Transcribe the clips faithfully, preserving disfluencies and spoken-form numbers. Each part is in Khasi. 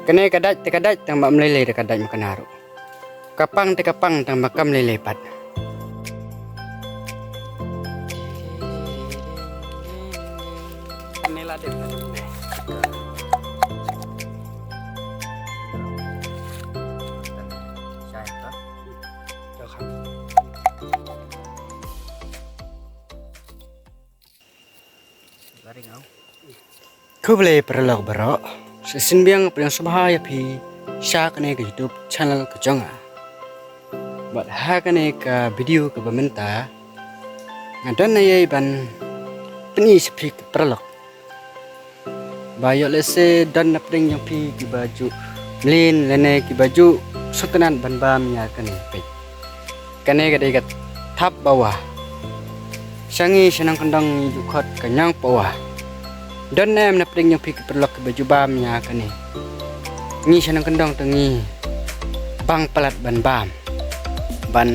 Kane ka dait te ka dait tang ba ym lei lei da ka dait ma kane ruh. Ka pang te ka pang tang ba kam lei lei pat. Kane la dep. Khublei paralok baroh. Shisien biang nga pdiang sngewbha ïa phi sha kane ka YouTube channel ka jong nga. Bad ha kane ka video kaba mynta nga don na ïa ban pyni sha phi paralok. Ba ïoh lehse don na pdeng jong phi kiba ju mlien lane kiba ju sngewtynnat ban bam ïa kane peit. Kane ka dei ka thap bawa. Sha ngi sha nongkyndong ngi ju khot ka ñiang pawa. Don em na pdeng jong phi ki paralok kiba ju bam ïa kane. Ngi sha nongkyndong te ngi bang palat ban bam. Ban,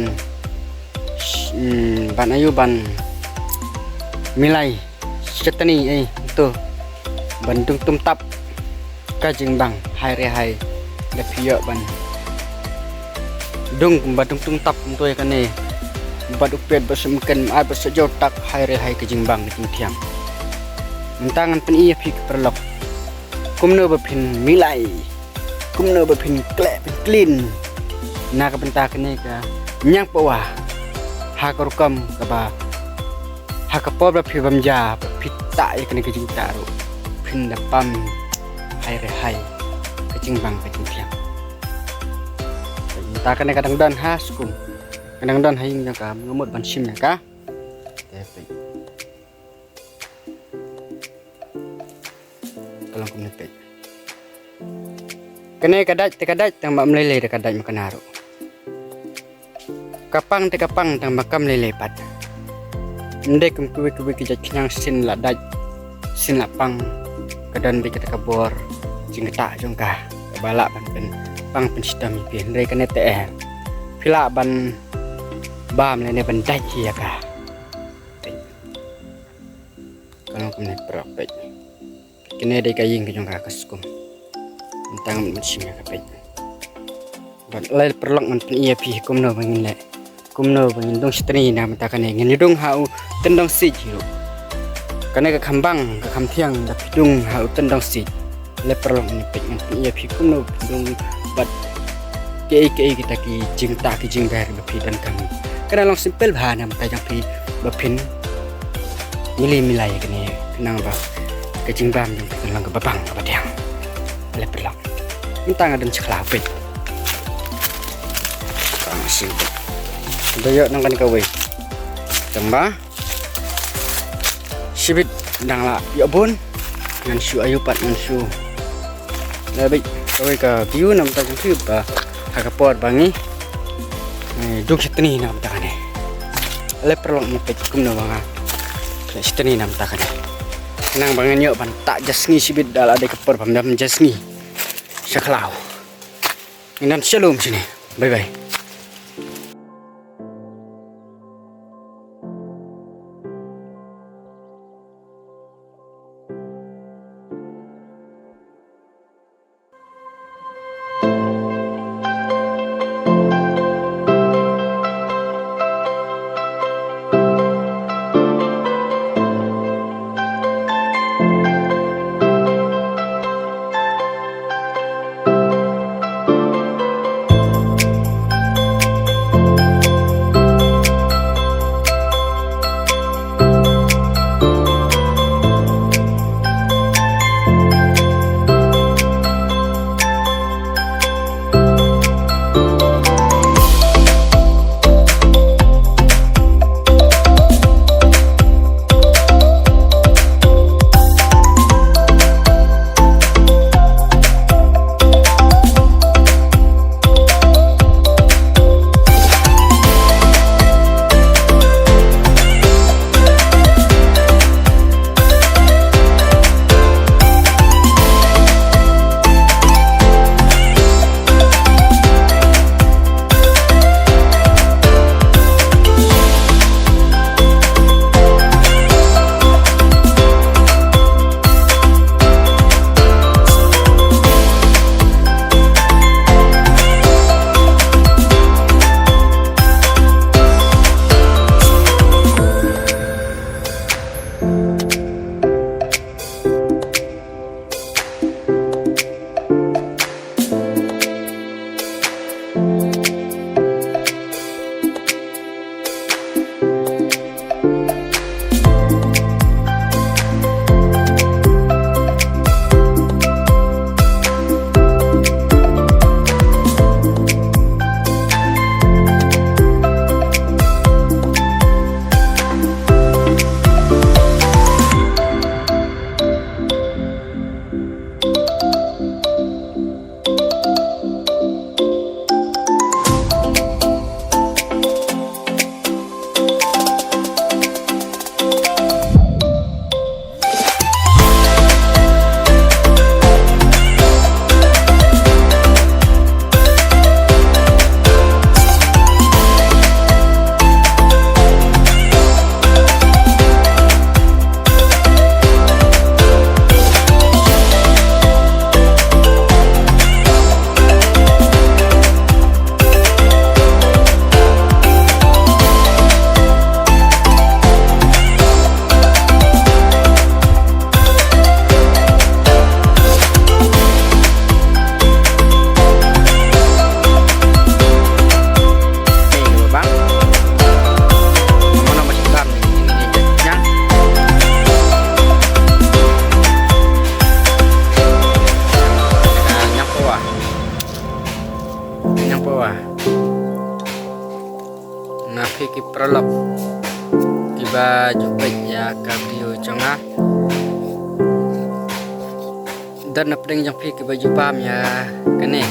mm, ban ayu ban milai shatani ei to ban dung tum tap. Ka jingbang hai re hai da phi ïoh ban dung kumba dung tung tap kumto ïa kane. Bad u pet bad sumken ai bad sa jaw tak hai re hai ka jingbang ka jingthiang. Mynta ngan pyni ïa phi ki paralok kumno ba phin milai kumno ba phin kleh phin clean na ka bynta kane ka ñiang pawa ha ka rukom kaba ha ka por ba phi bam ja ba phi tah ïa kane ka jingtah ruh phin da pam hai re hai ka jingbang ka jingthiang. Mynta kane ka dang don ha skum ka dang don ha ïing jong ka nga mut ban shim ïa ka. Te peit. Ka long kumne peit. Kane ka dait te ka dait tang ba ym lei lei da ka dait ma kane ruh. Ka pang te ka pang tang ba kam lei lei pat. Ym dei kum kiwei kiwei ki jait khñiang sien la dait sien la pang. Ka don beit kata ka bor jingktah jong ka kaba lah ban pynpang pynshitom ïa phi hynrei kane te eh. Phi lah ban bam lane ban dait hi ïa ka. Ka long kumne paralok peit. Kane dei ka ïing ka jong ka ka skum. Mynta ngan mut shim ïa ka peit. Bad lei paralok ngan pyni ïa phi kumno ba ngin leh. Kumno ba ngin dung shatani na mynta kane ngin ïa dung ha u tyndong siej hi ruh. Kane ka kham bang ka kham thiang da phi dung ha u tyndong siej. Lei paralok ngan peit ngan pyni ïa phi kumno ba phin dung bad kiei kiei kita ki jingktah ki jingber ba phi donkam. Kane long simple bha na mynta jong phi ba phin mili milai kane khnang ba ka jingbam jong phi kan long kaba bang kaba thiang. Lei paralok. Mynta nga don sha khlaw peit. Tang shu peit. Da ïoh nang kane kawei. Tang ba shibit dang la ïoh bun. Ngan shu ayu pat ngan shu. Lei beit kawei ka view na mynta jong phi ba ha ka por ba ngi, eh, dung shatani na mynta kane. Lei paralok ngan peit kumno ba nga leh shatani na mynta kane. Nang ba ngan ïoh ban tah jasngi shibit da la dei ka por ba ym dam jasngi. Sha khlaw. Ngin don shalom shane. Bye bye. Wa na phi ki paralok kiba ju peit ïa ka video jong nga. Don na pdeng jong phi kiba ju bam ïa kane.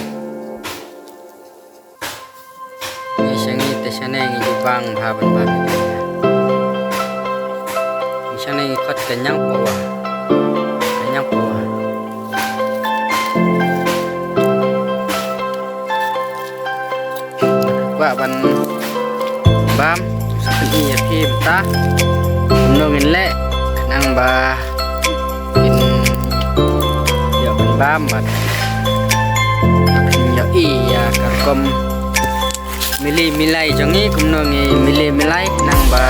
Ngi sha ngi te shane ngi ju bang bha ban bam. Ngi shane ngi khot ka ñiangpawa. Ka ñiangpawa. Kwah ban bam, sa pyni ïa phi mynta kumno ngin leh khnang ba kin ïoh ban bam bad kin ïohi ïa ka rukom mili milai jong ngi, kumno ngi mili milai khnang ba